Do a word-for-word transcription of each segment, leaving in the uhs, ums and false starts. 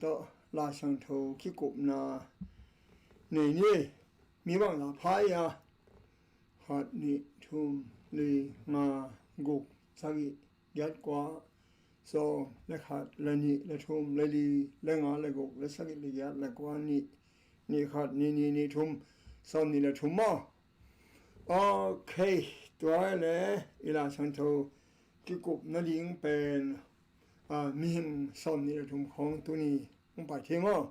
tawh Lai Siangtho kikupna nei ni. Mi bangzah pha i a? Khat, nih, thum, li, nga, guk, sagih, giat, kua, sawm, le khat, le nih, le thum, le li, le nga, le guk, le sagih, le giat, le kua, nih, nih khat, nih nih, nih thum, sawm nih le thum maw? Ok, tua le i Lai Siangtho kikup nading pen, a, mihing sawm nih le thum khawng tuni hong pai thei maw?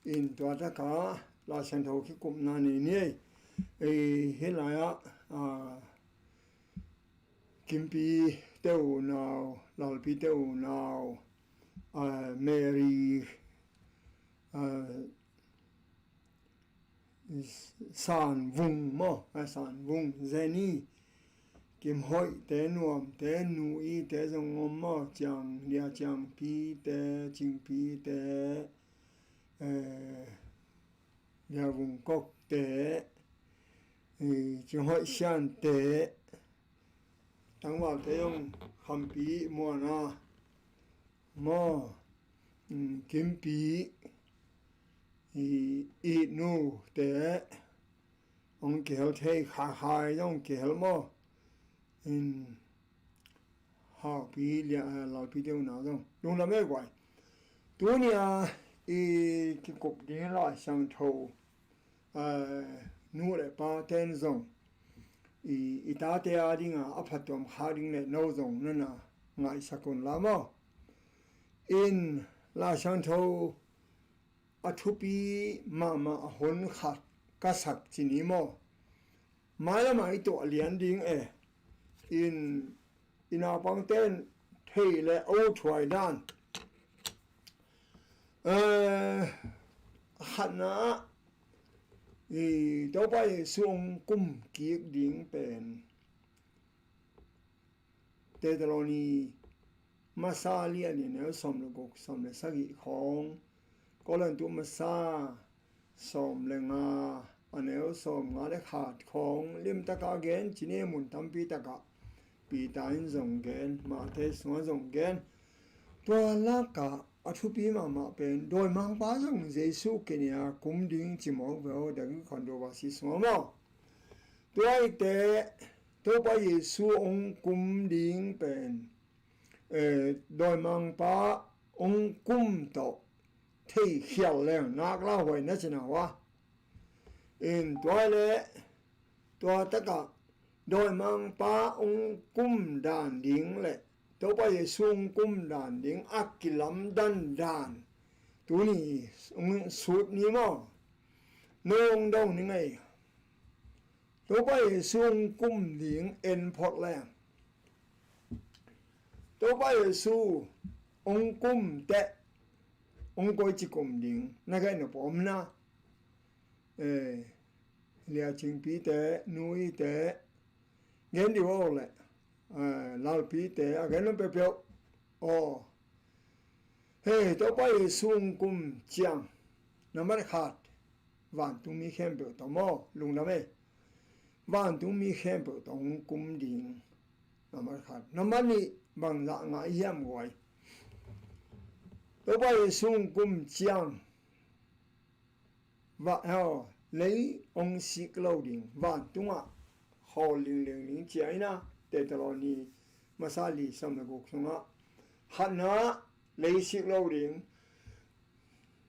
In tua taka Lai Siangtho kikupna nei ni ei. Ei, hih lai-ah, a, Kimpi te unau, Lalpi te unau, a, Mary, a, Sanvung maw, a, Sanvung, Jenny, Kimhoih te, Nuam te, Nu I te zong om maw, Ciang, Lia Ciangpi te, Cingpi te, eh, Lia Vung Kok te, eh, Cinghoih Sian te, Tangval te zong, Khampi Muana maw, mm, Kimpi, i, Itnu te, hong kihel thei, Khakhai zong kihel maw, in, Haupi, Lia, eh, Lalpi te unau zong lungdam ei guai. Tuni a i kikup ding Lai Siangtho, eh, nu le pa ten zong i, i tate a dinga a phattuam khak ding le no zong nana ngaihsak un la maw. In Lai Siangtho a thupi mahmah a hon khat ka sak ci ni maw? Mailamah i tuah lian ding e. In, i naupangte in thei le a ut thuai dan. Eh, khatna ah, i, Topa Jesu hong kum kik ding pen Thessaloni masa li a nih, a neu sawm le guk, sawm le sagih khawng, Korintu masa sawm le nga, a neu sawm nga le khat khawng limtaka gen ci ni, mun tampi takah Peter in zong gen, Matthai sungah zong gen. Tua lakah a thupi mahmah pen dawimangpa zong Jesu kinia kum ding ci mawk ve aw, Daging Khondova si sungah maw. Tua ahih teh Topa Jesu hong kum ding pen, eh, dawimangpa hong kum tawh thei khial leng nak lauhuai na ci na uh a. In tua le tua takah dawimangpa hong kum dan ding le Topa Jesu hong kum dan ding a kilamdan dan tuni hong sut ni maw? No hong dong ni ngei. Topa Jesu hong kum ding en phot leng, Topa Jesu hong kum teh hong koici kum ding na gen nop om na? Eh, Lia Cingpi te, Nu I te, gen dih aw le, eh, Lalpi te a gen nop peuhpeuh. Aw. Hei, Topa Jesu hong kum ciang, nambat khat, vantungmi khempeuh tawh maw, lungdam ei. Vantungmi khempeuh tawh hong kum ding. Nambat khat. Nambat nih, bangzah ngah hiam guai? Topa Jesu hong kum ciang, va, aw, lei hong sik lo ding, vantungah khawl lingling ding ci a hi na, Thessaloni masa li sawm le guk sungah. Khatna, lei sik lo ding.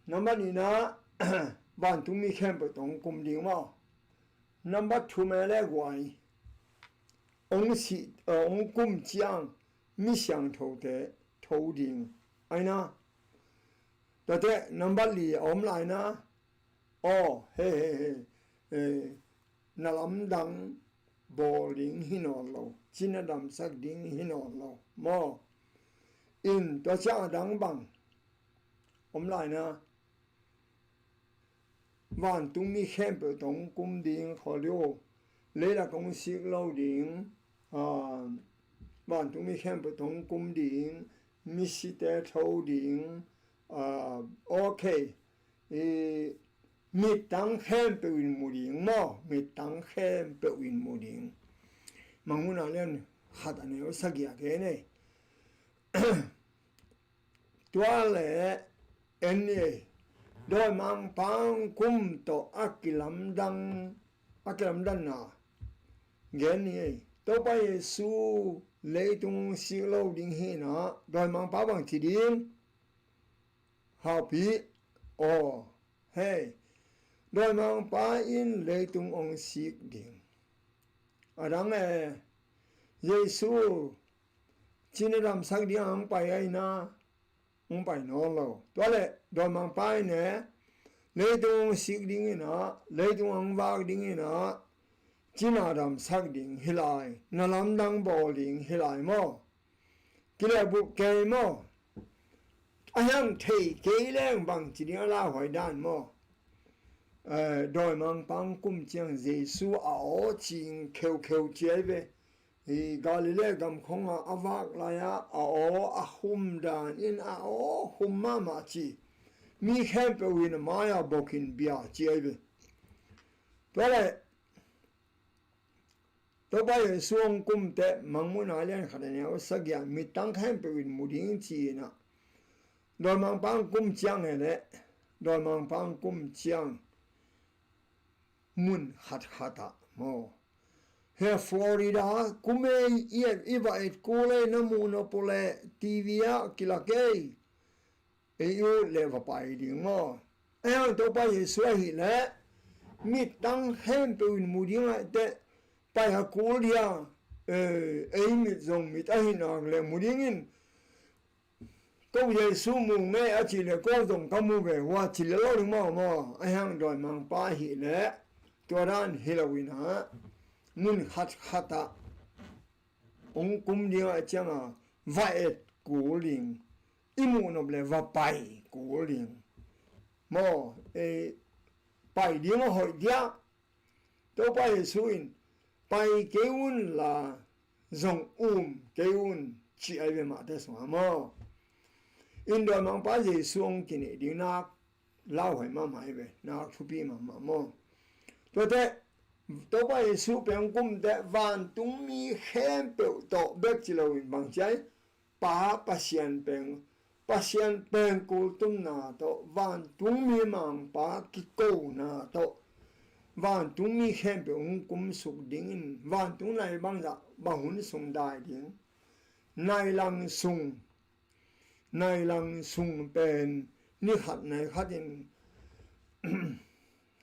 Nambat nihna, vantungmi khempeuh tawh hong kum ding maw? Nambat thum e le guai, hong sih, eh, hong kum ciang mi siangthote tho ding a hi na. Tua teh nambat li a om lai na. Aw, he, he, he, eh, na lamdang bawl ding hi nawn lo, cina damsak ding hi nawn lo maw? In tua ciang a dang bang om lai na. Vantungmi khempeuh tawh hong kum ding, khawl dih aw. Leilak hong sik lo ding, ah, vantungmi khempeuh tawh hong kum ding, misite tho ding, ah, ok. I, mittang khempeuh in mu ding maw, mittang khempeuh in mu ding. Mangmuhna lian khat a neu sagih a gen ei. Tua le en ni ei. Dawimangpa hong kum tawh a kilamdang, a kilamdanna gen ni ei. Topa Jesu leitung hong sik lo ding hi na, dawimangpa bang ci ding? Haupi, aw, hei, dawimangpa in leitung hong sik ding. A dang e, Jesu cina damsak ding a hong pai ahi na, hong pai nawn lo. Tua leh dawimangpa in e, leitung hong sik ding hi na, leitung hong vak ding hi na, cina damsak ding hi lai, na lamdang bawl ding hi lai maw? Kilehbulh kei maw? A hiang thei kei leng bang ci ding a lauhuai dan maw? Eh, dawimangpa hong kum ciang Jesu a aw cing kheukheu ci ai ve. Hi Galilee gam khong a a vak lai a, a aw a hum dan in a aw hum mahmah ci. Mi khempeuh in a mai-a bawkin bia ci ai ve. Tua leh Topa Jesu hong kum teh Mangmuhna lian khat a neu sagih ah mittang khempeuh in mu ding ci-in ah, dawimangpa hong kum ciang hi leh, dawimangpa hong kum ciang mun khatkhat ah maw, he Florida kum ei, i et, i va et kul ei, na muh nop uh leh T V ah kilak ei. Ei ut leh va pai ding maw? Ei hang Topa Jesu ahih leh mittang khempeuh in mu ding ahih teh pai a kul dia, eh, ei mit zong mit ahih nak leh mu ding in, ko Jesu mu ngei a cih leh ko zong ka mu ve ua ci leh lo ding maw maw? Ei hang dawimangpa ahih leh tua dan hi lo in ah, mun khatkhat ah hong kum ding ahih ciangin va et kul ding, i muh nop leh va pai kul ding maw? Ei pai ding a hoih dia. Topa Jesu in pai kei un la, zong um kei un ci ai ve Mate sungah maw? In dawimangpa Jesu hong kineih ding nak lauhuai mahmah hi ve, nak thupi mahmah maw? Tuate Topa Jesu pen hong kum teh vantungmi khempeuh tawh bek ci lo in bang ci ai? Pa Pasian pen, Pasian pen kultumna tawh, vantungmi Mangpa kikona tawh vantungmi khempeuh hong kumsuk dingin, vantung nai bangzah bang hun sung dai ding? Nai lang sung, nai lang sung pen ni khat nai khatin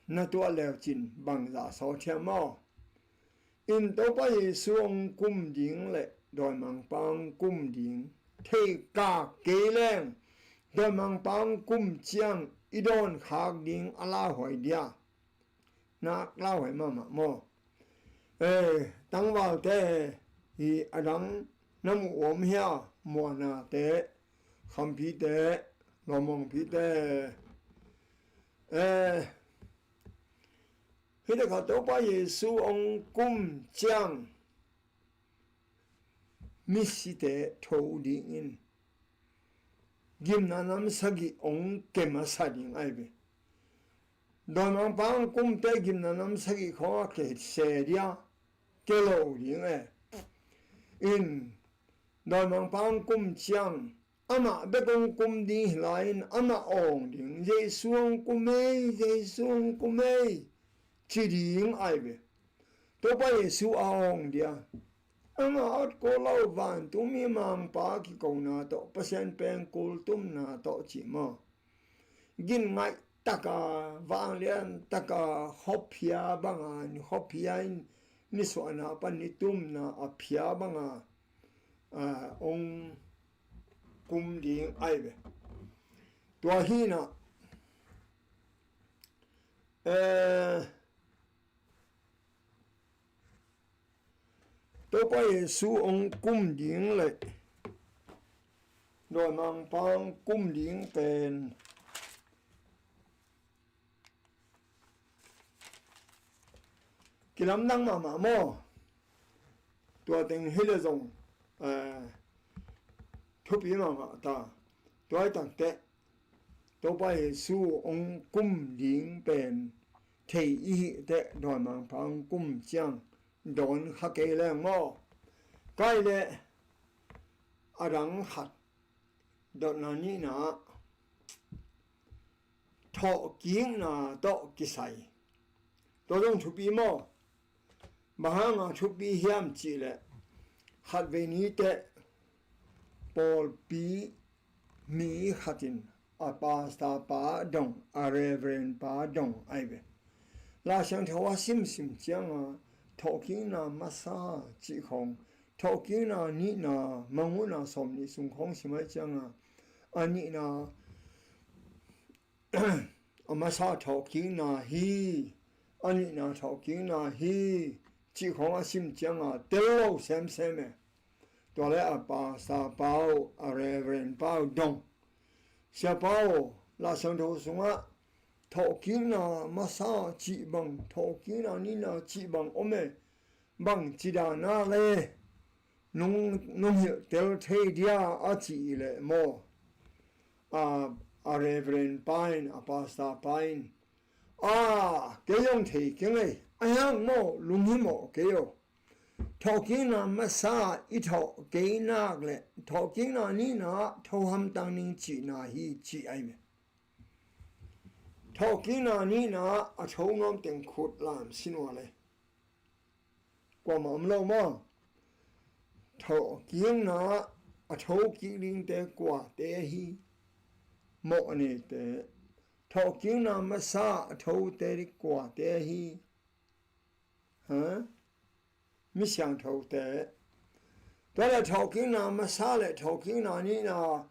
na tuah lecin bangzah sawt hiam maw? In Topa Jesu hong kum ding leh dawimangpa hong kum ding thei kak kei leng, dawimangpa hong kum ciang i dawn khak ding a lauhuai dia. Nak lauhuai mahmah maw? Eh, tangvalte hi a dang na mu om hia, Muanate, Khampite, Lawmawngpite. Eh, hi takah Topa Jesu hong kum ciang misite tho dingin gimna nam sagih hong ke masa ding ai ve. Dawimangpa hong kum teh gimna nam sagih khong a ke se dia, ke lo ding e. In dawimangpa hong kum ciang amah bek hong kum ding hi lai-in amah awng ding, Jesu hong kum ei, Jesu hong kum ei ci ding ai ve. Topa Jesu a awng dia. Amah awt kul lo, vantungmi Mangpa kikona tawh, Pasian pen kultumna tawh ci maw? Gin ngaih taka, vanglian taka, khuaphia banga, ni khuaphia in nisuahna pan nitumna a phia banga, a, hong kum ding ai ve. Tua hi na, eh, Topa Jesu hong kum ding leh dawimangpa hong kum ding pen kilamdang mahmah maw? Tua teng hi leh zong, eh, thupi mahmah ta. Tua hi takteh Topa Jesu hong kum ding pen thei i hih teh dawimangpa hong kum ciang dawn kha kei leng maw? Kai leh a dang khat, dotna nihna ah thawhkikna tawh kisai. Tua zong thupi maw? Bang hanga thupi hiam cihleh, khatvei ni teh pawlpi mi khat in a pastor pa dong, a reverend pa dong ai ve. Laisiangtho a simsim cianga thawhkikna masa cih khawng, thawhkikna nihna, Mangmuhna sawm nih sung khawng sim ai cianga, a nihna, a masa thawhkikna hi, a nihna thawhkikna hi, cih khawng a sim cianga tel lo semsem e. Tua le a pastor pa uh, a reverend pa uh dong, Sia pa uh, Laisiangtho sungah thawhkikna masa cih bang, thawhkikna nihna cih bang om e, bang ci dan a le nung, nung hilh tel thei dia a cih leh maw, a, a reverend pa in, a pastor pa in, a, kei zong thei keng ei, a hiang maw, lunghimawh kei aw. Thawhkikna masa i thawh kei nak leh thawhkikna nihna ah tho hamtang ning cihna hi, ci ai ve. Thawhkikna nihna ah a tho nuam teng khut lam sin ua le. Kuamah om lo maw? Thawhkikna ah a tho kik dingte kuate hi? Mawh a neite. Thawhkikna masa a thote kuate hi? Ha? Mi siangthote. Tua le thawhkikna masa le thawhkikna nihna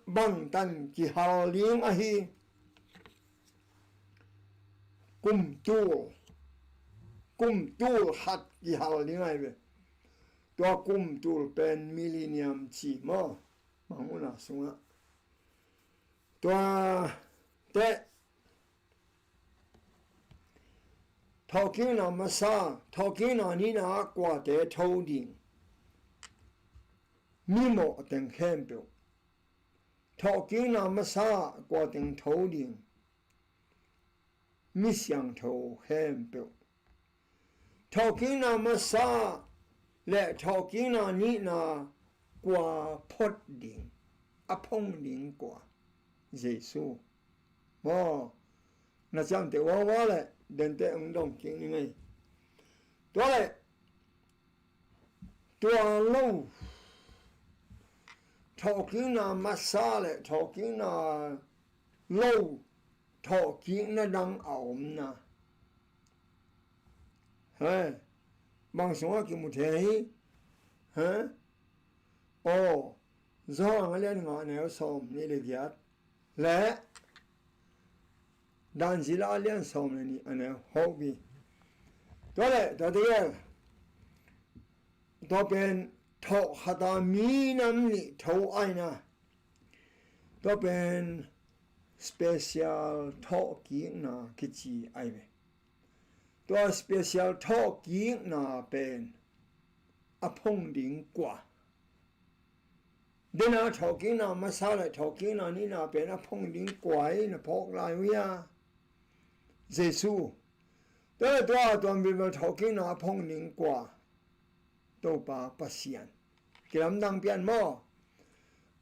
bangtan kihal ding ahi? Kum tul, kum tul khat kihal ding ahi ve. Tua kum tul pen millennium ci maw, Mangmuhna sungah. Tua teh thawhkikna masa, thawhkikna nihna ah kuate tho ding? Mimawh teng khempeuh. Thawhkikna masa ah kua teng tho ding? Mi siangtho khempeuh. Thawhkikna masa le thawhkikna nihna kua phot ding, a phong ding kua? Jesu. Maw, na ciamteh uangua le dente hong dong kik ni ngei. Tua le tua lo, thawhkikna masa le thawhkikna lo, thawhkikna dang a omna. He, bang sungah kimu thei hi? He? Aw, Johan a lian nga a neu sawm nih le giat le Dan Zila a lian sawm le nih a neu hopi. Tua le tua tegel, tua pen thawh khata minam nih tho aina. Tua pen special thawhkikna kici ai ve. Tua special thawhkikna pen a phong ding kua? Dena thawhkikna masa le thawhkikna nihna pen a phong ding kua i na phawk lai uh hia? Jesu. Tua le tua a tuam bilbel thawhkikna a phong ding kua? Topa Pasian. Kilamdang pian maw?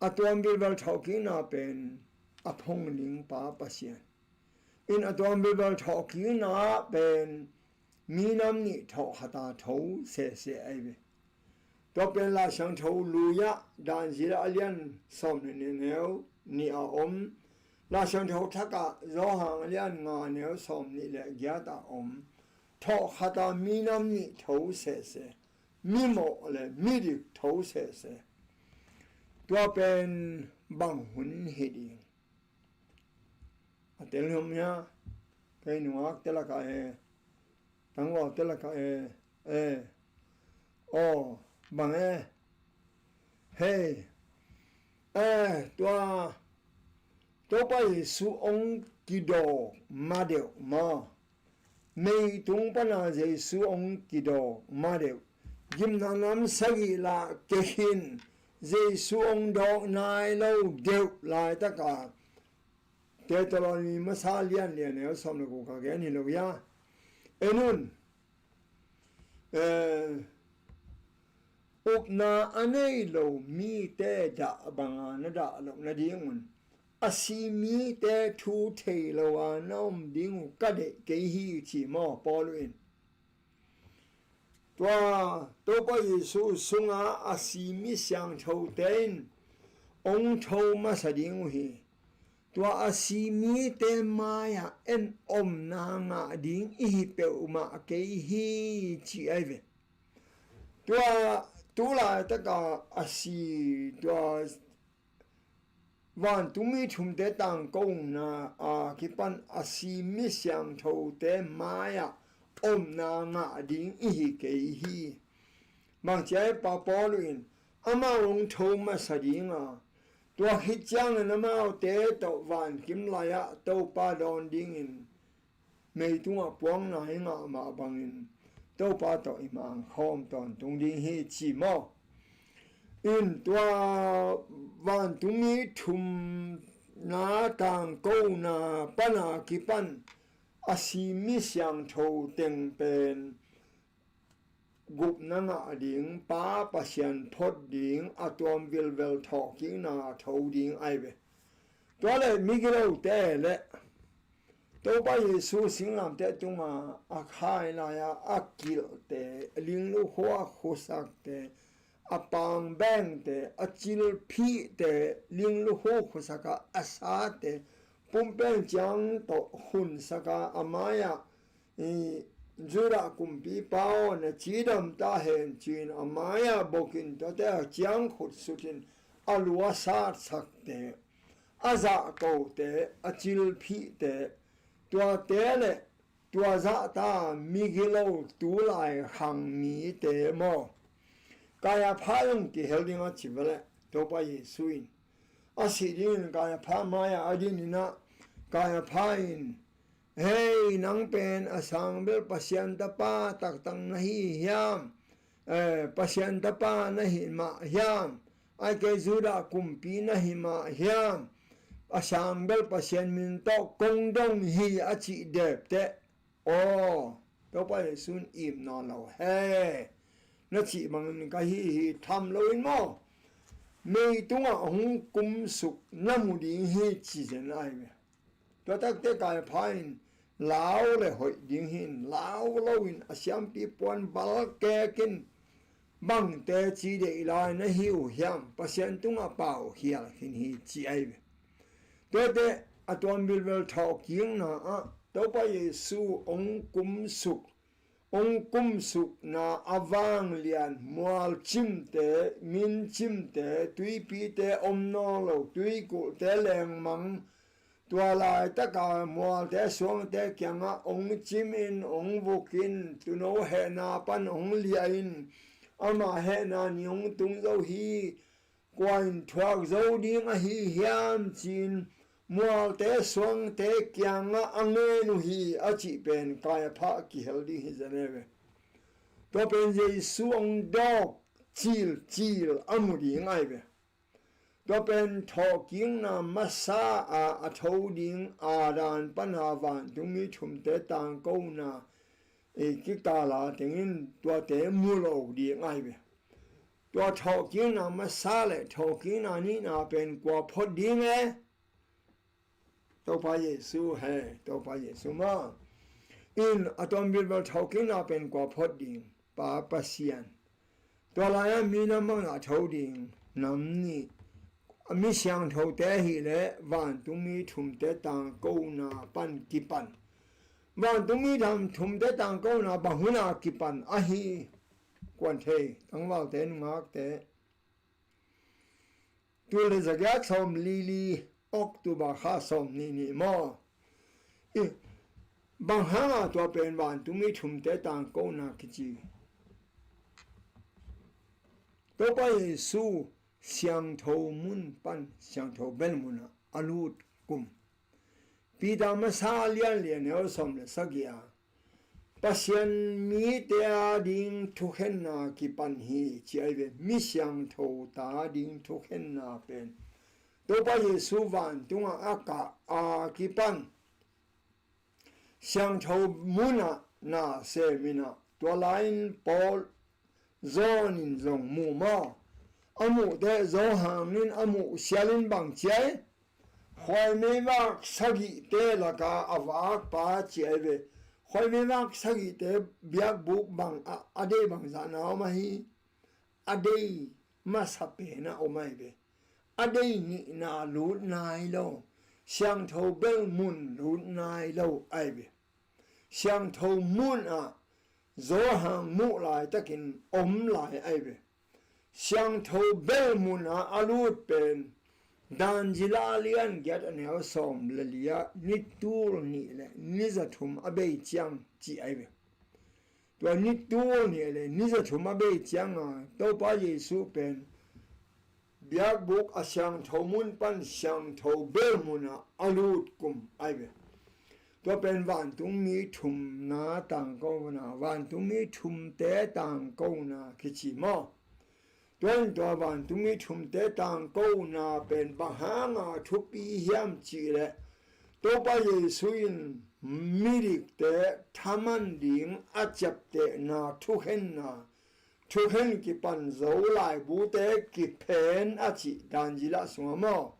A tuam bilbel thawhkikna pen a phong ding pa Pasian. In a tuam bilbel thawhkikna pen minam nih thawh khata tho sese ai ve. Tua pen Laisiangtho lui ah Dan Zila a lian sawm le nih a neu nih a om. Laisiangtho thak ah Johan a lian nga a neu sawm nih le giat a om. Thawh khata minam nih tho sese, mimawh le midik tho sese. Tua pen bang hun hi ding? A tel hiam hia? Kei nungak te lakah e, tangval te lakah e, e, aw, bang e? Hei, e, tua Topa Jesu hong kidawk ma deuh maw? Meitung pana Jesu hong kidawk ma deuh. Gimna nam sagih lah kei khin Jesu hong dawk nai lo deuh laitaka Thesalonika masa lian nih a neu sawm le guk ka gen hi lo hia? En un. Eh, upna a nei lo mite dah banga na dah loh nadingun a si mite thu thei lo a na om ding uh ka deih kei hi, ci maw Paul in. Tua Topa Jesu sunga a si mi siangthote in hong tho masa ding uh hi. Tua a si mite mai-ah en omna ngah ding i hi peuhmah kei hi, ci ahi ve. Tua tu laitaka a si, tua vantungmi thumte tangkona a kipan a si mi siangthote mai-ah omna ngah ding i hi kei hi. Bangci a Pa Paul in amau hong tho masa ding a, tua khit ciangin amaute tawh vankim lai-ah Topa dawn dingin meitungah puangna i ngah mah bangin Topa tawh i mangkhawm tawntung ding hi, ci maw? In tua vantungmi thumna tangkona pana kipan a si mi siangtho teng pen gupna ngah ding, Pa Pasian phot ding, a tuam vilvel thawhkikna tho ding ahi ve. Tua le migilote le Topa Jesu singlamteh tunga a khai lai-a a kilhte, linglukhu a khusakte, a pangbengte, a cilphihte, linglukhu khusaka a sate, pumpeng ciang tawh khunsaka a mai-ah, i, Judah kumpipa aw, na cidam ta hen, ci-in a mai-ah bokin tuate a ciangkhut sutin a lu a satsakte, a zahkote, a cilphihte, tuate le tua zahta migilo tulai khang mite maw? Kaiapha zong kihel ding a ci ve le Topa Jesu in a sih dingin Kaiapha mai-ah a dininah Kaiapha in, "Hei, nang pen a sangbel Pasian tapa taktak na hi hiam? Eh, Pasian tapa na hi mah hiam? Ai kei Judah kumpi na hi mah hiam? A sangbel Pasian min tawh kong dong hi," a cih depteh, aw, Topa Jesu in im nawn lo, "He, na cih bangin ka hi hi," tham loin maw, meitungah hong kumsuk na mu ding hi, ci zen ahi ve. Tua takte Kaiapha in lau le hoih ding hi in, lau loin a siampi puan balkek in bangte ci deih lai na hi uh hiam? Pasian tungah pau khial khin hi, ci ahi ve. Tuate a tuam vilvel thawhkikna ah Topa Jesu hong kumsuk, hong kumsukna a vanglian, mualcimte, mincimte, tuipite om nawn lo, tuikulhte, lengmang, tua laitaka mualte suangte kiangah hong cimin, hong vukin, tuuno hehna pan hong liahin, ama hehna ni hong tung zo hi, kua in thuak zo ding ahi hiam, ci-in mualte suangte kiangah a ngen uh hi, a cih pen Kaiapha kihel ding hi zen ahi ve. Tua pen Jesu hong dawk cilcil a mu ding ahi ve. Tua pen thawhkikna masa a a tho ding Adam pana vantungmi thumte tangkona i kikala tengin tuate mu lo ding ahi ve. Tua thawhkikna masa le thawhkikna nihna pen kua phot ding e? Topa Jesu, he, Topa Jesu maw? In a tuam vilvel thawhkikna pen kua phot ding? Pa Pasian. Tua lai-ah mi nam bangzah tho ding? Nam nih. A mi siangthote ahih leh vantungmi thumte tangkona pan kipan. Vantungmi thumte tangkona bang hunah kipan ahi? Kuan thei, tangvalte, nungakte. Tul le zagiat sawm li li, October kha sawm nih ni maw? I, bang hanga tua pen vantungmi thumte tangkona kici? Topa Jesu siangtho mun pan siangtho bel munah a lut kum. Peter masa lian li a neu sawm le sagih a, Pasian mite a ding thukhenna kipan hi, ci ahi ve. Mi siangtho ta ding thukhenna pen Topa Jesu vantungah a kah a kipan siangtho munah na seminah, tua lai-in Paul, John in zong mu maw? A muh teh Johan in a muh sialin bang ci ahi? Khuai meivak sagihte laka a vakpa ci ahi ve. Khuai meivak sagihte biakbuk bang a, a dei bangzah na om ahi. A dei masa pen a om ahi ve. A dei nihna lut nai lo, siangtho bel mun lut nai lo ahi ve. Siangtho mun ah Johan muh laitakin om lai ahi ve. Siangtho bel mun ah a lut pen Daniel lian giat a neu sawm le li ah ni tul nih le ni za thum a bei ciang ci ahi ve. Tua ni tul nih le ni za thum a bei cianga Topa Jesu pen biakbuk a siangtho mun pan siangtho bel mun ah a lut kum ahi ve. Tua pen vantungmi thumna tangkona, vantungmi thumte tangkona kici maw? Tua in tua vantungmi thumte tangkona pen bang hanga thupi hiam cih leh Topa Jesu in midikte thaman ding a ciaptehna thukhenna, thukhen kipan zo laibute kiphen a cih Daniel sungah maw?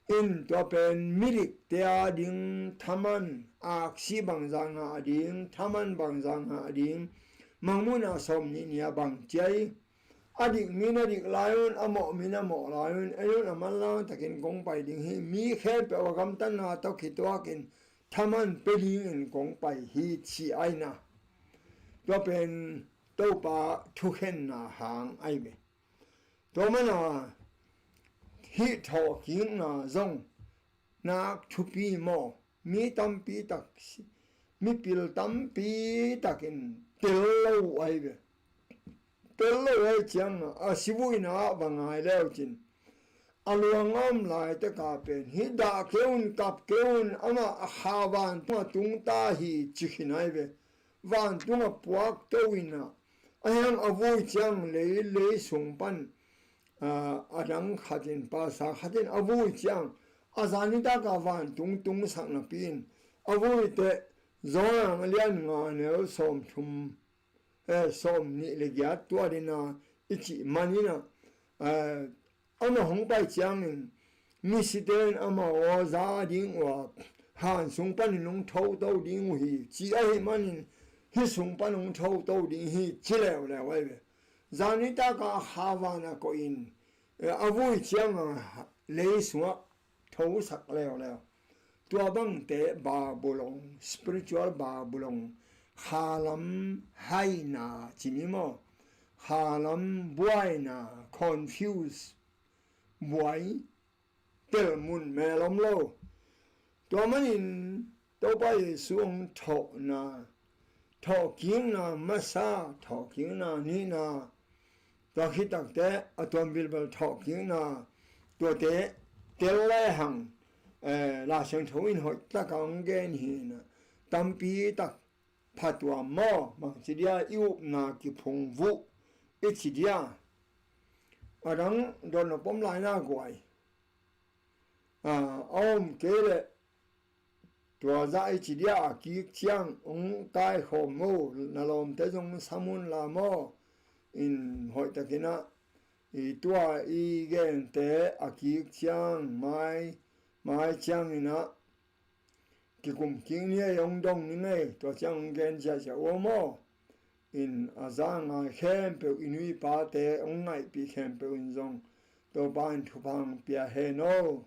In tua pen midikte a ding thaman, aksi bangzah ngah ding, thaman bangzah ngah ding, Mangmuhna sawm nih nih a bang ci ahi. A dik min a dik lai un, a mawh min a mawh lai un, ei un a manlang takin kong pai ding hi, mi khempeuh a gamtatna tawh kituakin thaman pia dingin kong pai hi ci ahi na. Tua pen Topa thukhenna hang ahi ve. Tua mana hih thawhkikna zong nak thupi maw? Mi tampi tak, mipil tampi takin tel lo ahi ve. Tel lo ahi cianga a sivuina ah va ngai leucin a luang a om laitaka pen hih dah kei un, kap kei un, amah a kha vantung a tungta hi ci khin ahi ve. Vantung a puak to in a, a hiang a vui ciang lei, lei sung pan a dang khatin, pasa khatin a vui ciang a zanitak a vantung tungsak napi in a vui teh Johan a lian nga neu sawm thum, eh, sawm nih le giat tua dina i cih manin a, eh, amah hong pai ciangin misite in amah aw za ding uh a, han sung panin hong tho to ding uh hi ci ahi manin hih sung pan hong tho to ding hi ci leuleu ahi ve. Zanitak a kha van a koih in, eh, a vui cianga lei sungah thosak leuleu. Tua bangte Babylon, spiritual Babylon, khalam haina ci ni maw? Khalam buaina, confuse, buai, tel mun mel om lo. Tua manin Topa Jesu hong thawhna, thawhkikna masa, thawhkikna nihna, tua khit takte a tuam bilbel thawhkikna, tuate tel lehang, eh, Lai Siangtho in hoih taka hong gen hi na, tampi tak phatuam maw, bangci dia i upna kiphungvuh i ci dia. A dang dotna pom laina guai. A, a om kei leh tua zah i ci dia a kik ciang hong kaikhawm maw, na lawmte zong sam un la maw? In hoih takin a, i tua i gente a kik ciang mai, mai ciangin a kikum kik ni ei, hong dong ni ei, tua ciang hong gen ziahziah uh maw? In a za ngai khempeuh, i nu i pate hong ngaihpih khempeuh in zong Topa in thupha hong pia hen aw.